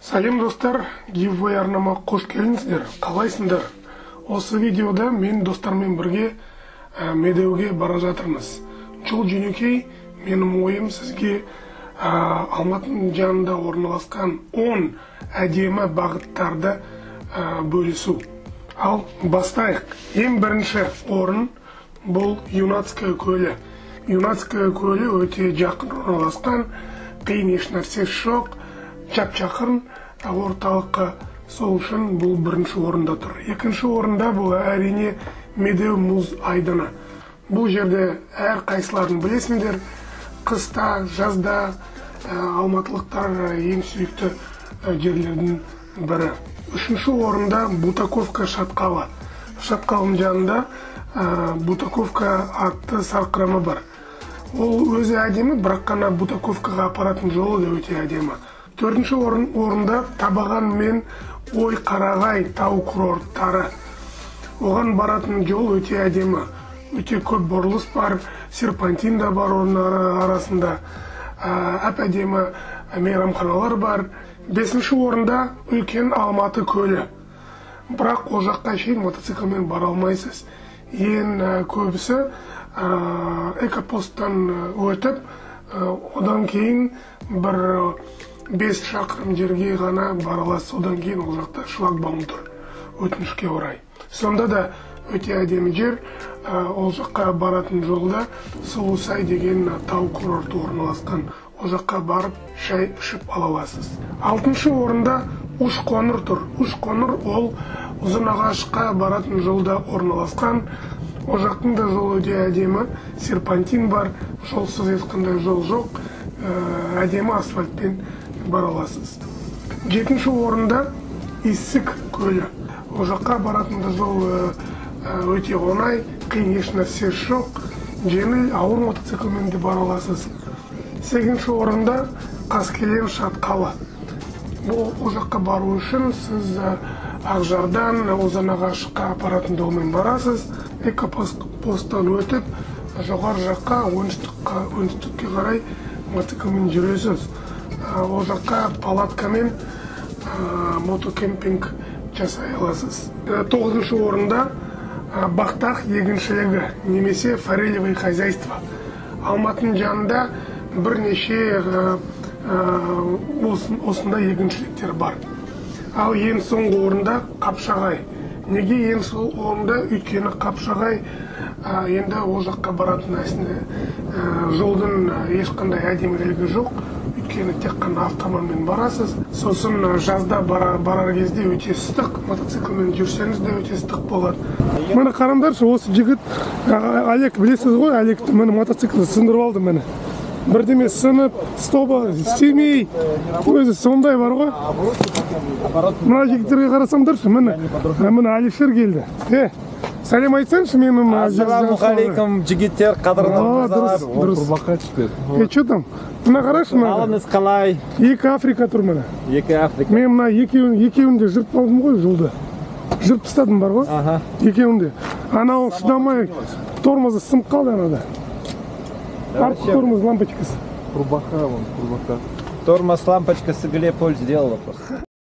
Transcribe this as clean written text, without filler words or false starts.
Сәлем, достар! Giveaway арнама қош келдіңіздер! Қалайсыңдар? Осы видеода мен достармен бірге Медеуге бара жатырмыз. Жол жөнекей, менің ойым сізге Алматының жанында орналасқан 10 әдемі бағыттарды бөлісу. Ал бастайық. Ең бірінші орын бұл Юнацкое көлі. Юнацкое көлі өте жақын орналасқан, қиын еш нәрсе жоқ, жап-жақын орталыққа, сол үшін бұл бірінші орында тұр. Екінші орында бұл, әрине, Медеу мұз айдыны. Бұл жерде әр қайсыларын білесіңдер, қыста, жазда алматылықтар ең сүйікті жерлердің бірі. Үшінші орында Бутаковка шатқалы. Шатқалының жанында Бутаковка атты сарқырама бар. Ол өзі әдемі, бірақ қана Бутаковкаға апаратын жолы да өте әдемі. Төртінші орында Табаған мен Ой Қарағай тау курорттары. Оған баратын жол өте әдемі. Өте көп бұрылыс бар, серпантин да бар оның арасында. Әп әдемі мейрамханалар бар. Бесінші орында үлкен Алматы көлі. Бірақ ол жаққа шейін мотоциклмен бара алмайсыз. Ең көбісі экопосттан өтіп, одан кейін бір 5 шақырым жерге ғана бара аласыз. Одан кейін ол жақта шлагбаум тұр, өтінішке орай. Сонда да өте әдемі жер. Ол жаққа баратын жолда Сұлусай деген тау курорты орналасқан. Ол жаққа барып шай ішіп ала аласыз. Алтыншы орында Үшқоңыр тұр. Үшқоңыр ол Ұзынағашқа баратын жолда орналасқан. Ол жақтың да жолы өте әдемі, серпантин бар, жолсыз ешқандай жол жоқ, әдемі асфальтпен бара аласыз. Жетінші орында Иссік көлі. Ол жаққа баратын да жол өте оңай, қиын еш нәрсе жоқ, жеңіл, ауыр мотоциклмен де бара аласыз. Сегізінші орында Қаскелең шатқалы. Бұл ол жаққа бару үшін сіз Ақжардан Ұзынағашқа апаратын жолмен барасыз. Экопосттан өтіп, жоғары жаққа, оңтүстікке қарай мотоциклмен жүресіз. Ол жаққа палаткамен мотокемпинг жасай аласыз. Тоғызыншы орында Бақтақ егіншілігі немесе форелевое хозяйство. Алматының жанында бірнеше осындай егіншіліктер бар. Ал ең соңғы орында Қапшағай. Неге ең соңғы орында? Өйткені Қапшағай енді ол жаққа баратын әсінде жолдың ешқандай әдемілігі жоқ. Өйткені тек қана автомобильмен барасыз. Сосын жазда барар кезде өте ыстық, мотоциклмен жүрсеңіз де өте ыстық болады. Міне қараңдаршы, осы жігіт Олег, білесіз ғой, Олегті, міне мотоциклді сындырып алды, міне. Бірдеме сынып, стобы істемей, өзі сондай бар ғой. Мына жігіттерге қарасаңдаршы, міне, міне Алишер келді. Сәлем айтсаңшы менің. Ассаламу жігіттер, қадірлі мырзалар. Дұрыс. Че там? Мына қарашы, мына. Қалыңыз қалай? Екі Африка тұр міне. Екі Африка. Мен мына екеуін де жыртып алдым ғой жолда. Жыртып тастадым бар ғой. Екеуін де. Анау шыдамай тормозы сынып қалды анада. Артық тормоз лампочкасы. Курбака вон, курбака. Тормоз лампочкасы Глеб Поль сделала просто.